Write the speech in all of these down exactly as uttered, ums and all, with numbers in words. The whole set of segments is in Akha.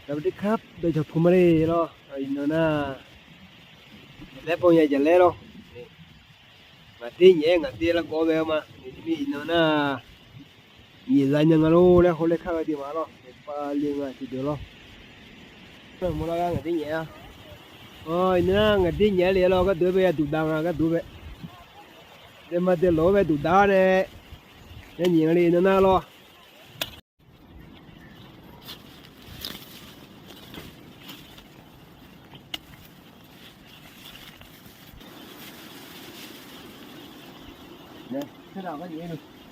สวัสดีครับ dawqcawq puq ma le lawr. Iqnan nar, jaqlaer baw nya jaqlaer lawr. Ngaq der nyaef-aer ngaq der largawv bae-eu ma. Iqnan nar, nyaef za nya nga lor laer hawlaer kar ghae deuq ma lawr. Pavle nga tiqdeuq lawr. Mawrlar gar ngaq der nyaef-a. Iqnan nar ngaq der nyaef-aer le lawr, gharduq-aer bae ya duqdav nga gharduq bae. Daema daelawq-aer bae duqdav-awr nae, ya nyaef nga le iqnan nar lawr.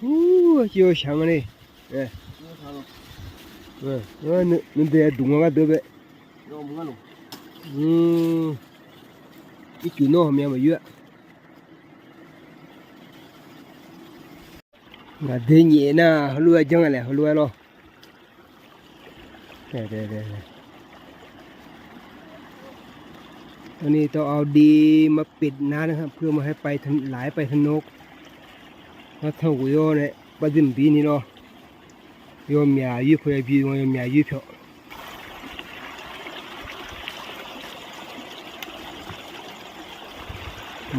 Ur, civ-eu shaq nga ni. Nuidae duq nga gharduq bae. Ircuf nawr ghawqmya maqyoer-a. Ngaq der nyaef nar heulof-aer janr nga laer heulof-aer lawr. Ani tawv-awr de mar pevnar nar, เพื่อมาให้ไป หลายไปทางโน้น Nar tanr ghof-awr nae bar zir mqbir ni lawr. Yawmyaq yoer paw yabi nga, yawmyaq yoer pyawq.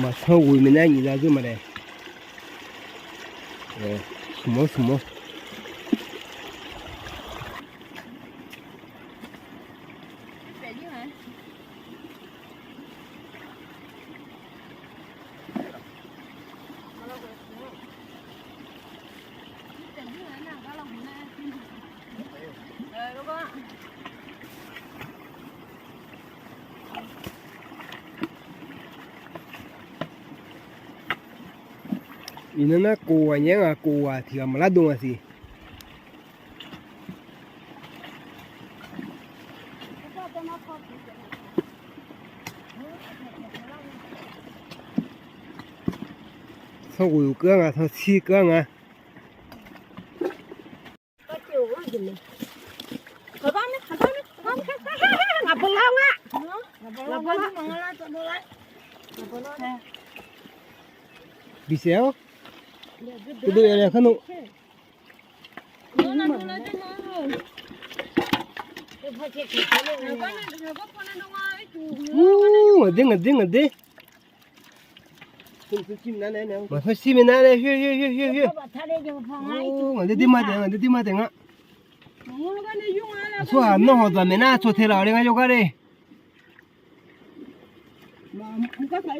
Maqtanr ghof-iq maeqnar nyiq za zeur ma daef. Smq-awr smq-awr. Iqnan nar kof ghaq nyaef-aer ngaq kof ghaq tiq ghaq maqlar dov nga siq. Sanr ghof keuv-ar nga, sanr shir keuv-ar nga. Bisaef-awr, dov ya kar nmr. Ur, ngaq der ngaq der ngaq der. Maqsanr shir maeqnar nae, hyoer hyoer hyoer hyoer. Ngaq der dirma taef, ngaq der dirma taef nga. Aqsur-aq, nawr hawq dzaq maeqnar tsawq tae laf-awq le ngar yawgar le. Mr nga,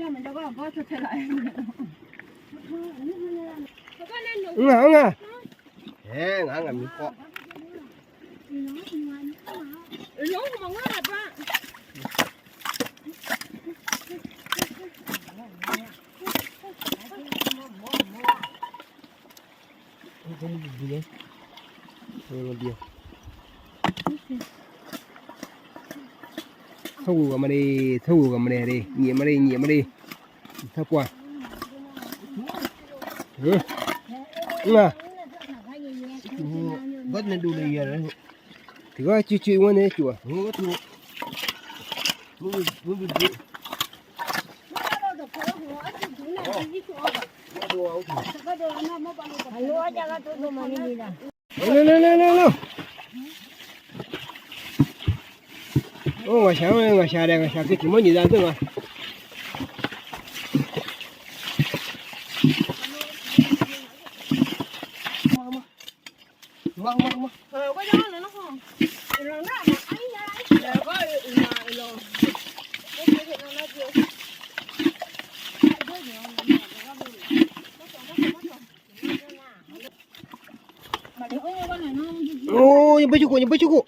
mr nga. Aer, ngaq ngaq miq khawf. Tsawrghoeq ghaq ma le, tsawrghoeq ghaq ma le, nyaef ma le, nyaef ma le. Taq pov-aq. Tiqghaq cuiv cuiv-ir nae cuv-aq. Nar nar nar nar nar. Or, ngaqshaq-anr ngaqshaq daef, ngaqshaq keuv tiq mawr nyiq za deur nga. Or, nyiq bawr shir khof, nyiq bawr shir khof.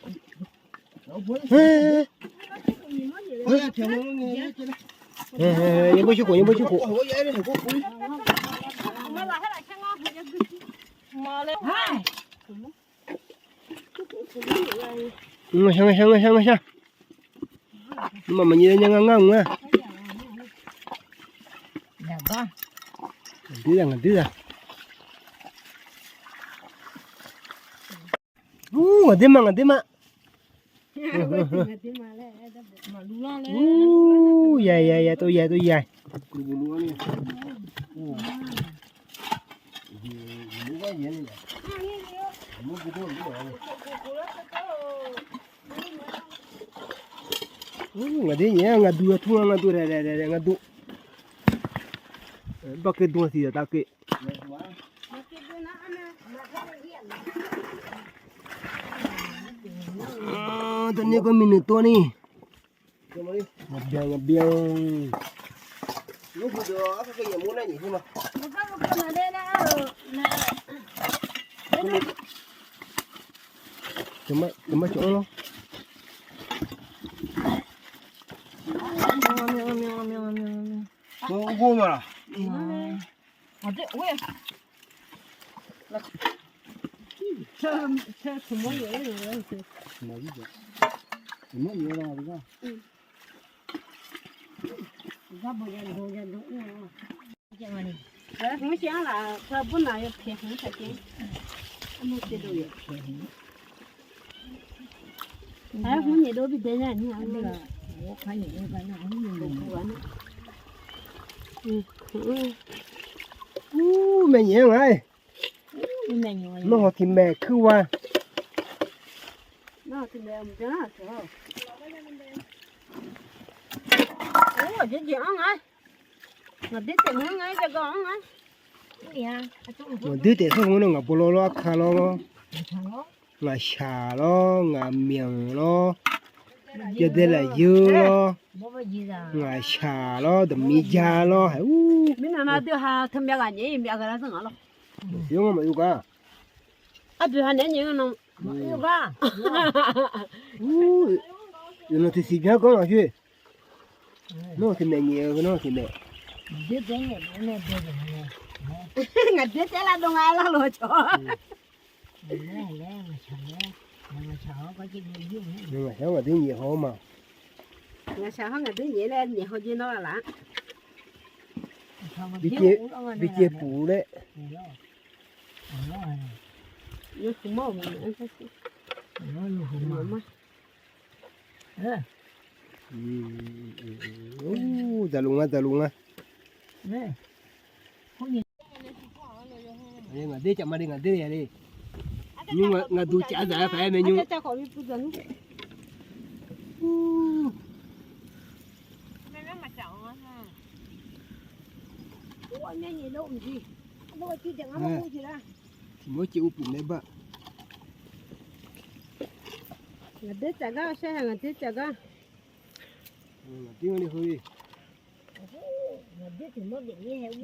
Nyiq bawr shir khof, nyiq bawr shir khof. Ngaqshaq, ngaqshaq, ngaqshaq, ngaqshaq. Nawmaf maqnyiq nya nga ngar mq-a. Ngaqdir zaq, ngaqdir zaq. Ur, ngaqdir ma, ngaqdir ma. Ur, ya ya ya, tov ya, tov ya. Ngaq de nyaef-a, ngaq duq yawtur-a, ngaq duq raeq raeq raeq ngaq duq. Barkeuv dm-a tiq yawq tavkeuv. Taqni gawr miqnuiq tov ni. Ngaq byan ngaq byan. Teumae cawq-anr lawr. Ur, maeqnyaef-aer nga-aer. Nawr hawq tiq maeq kuir wa. Ngaq dui taef sar-eu ngar nar ngaq bawlawr lawr, arka lawr lawr, ngaqshaq lawr, ngaqmyanq lawr, yawdae lafyeur lawr, ngaqshaq lawr, daqmir ja lawr, haeq ur. Mirnae nar dui ha teumyav ghaq nyaef-ir myav ghae lar zanr ngaq lawr. Yawr ngar maqyur gar. Arboeq ha naeq-aer nyaef nga nan. Maqyur gar. Ur, yawqnan tiqsiq byan ganr lafshoer. Nawr tiq maeq nyaef-eu, nawr tiq maeq. Ngaq dui taef lar dov nga lar loq cawq. Ngaq dui nyaef haw ma. Ngaqshaq hawr ngaq dui nyaef laer nyaef haw jir nawr laf. Bi caev puf laer. Ur, dzaqluf nga, dzaqluf nga. Ngaq der caf ma de, ngaq der ya de. Nymr ngaq duq caf dzaq-aer paq-aer mae nymr. Tiq mawr caev ur puf mae bar. Ngaq der caf gar, shar-a ngaq der caf gar.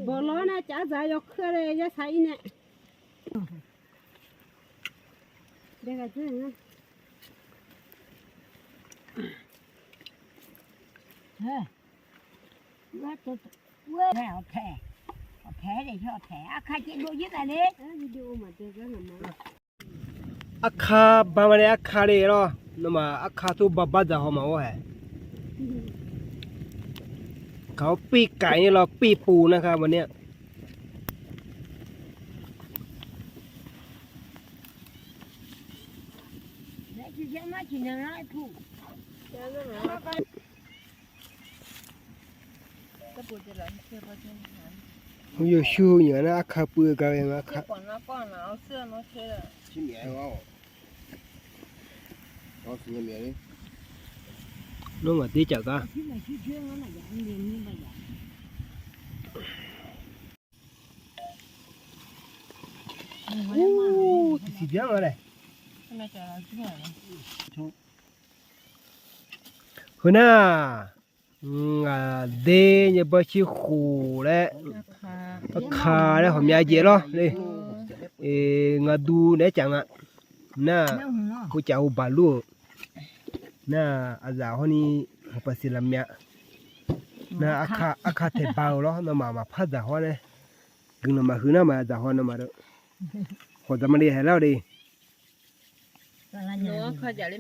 Bawqlawr nar caf dzaq yawkuir-a le, yarsaq-ir nae. Arka ba ma le, arka le lawr. Nawmaf arka tov ba bar dzaq haw maqghawr haeq. Kaq-awr pir kaq-ir lawr, pir pov nar kar maqnir-a. Yawshuir nyiq-a nar arka puiv-eu gar ghae nga arka. Nawr ngaq der caf gar. Tiqsiq byan nga laer. Heu nar, ngaq der nyae bar shir khof laer, arka laer hawqmya jaev lawr. Ngaq duq naeq-aer caf nga. Nar, heucaf heu baq lur-euq. Nar, aqzaf hawr ni hawq paqsiq lavmya. Nar, arka taeq ba-euq lawr. Nawmaf maqpar dzaq hawr nae, guiqlanq maqhuiq nar maqdzaq haw nawmaf-eu. Khawf dzaq ma le haeq lar-eu de.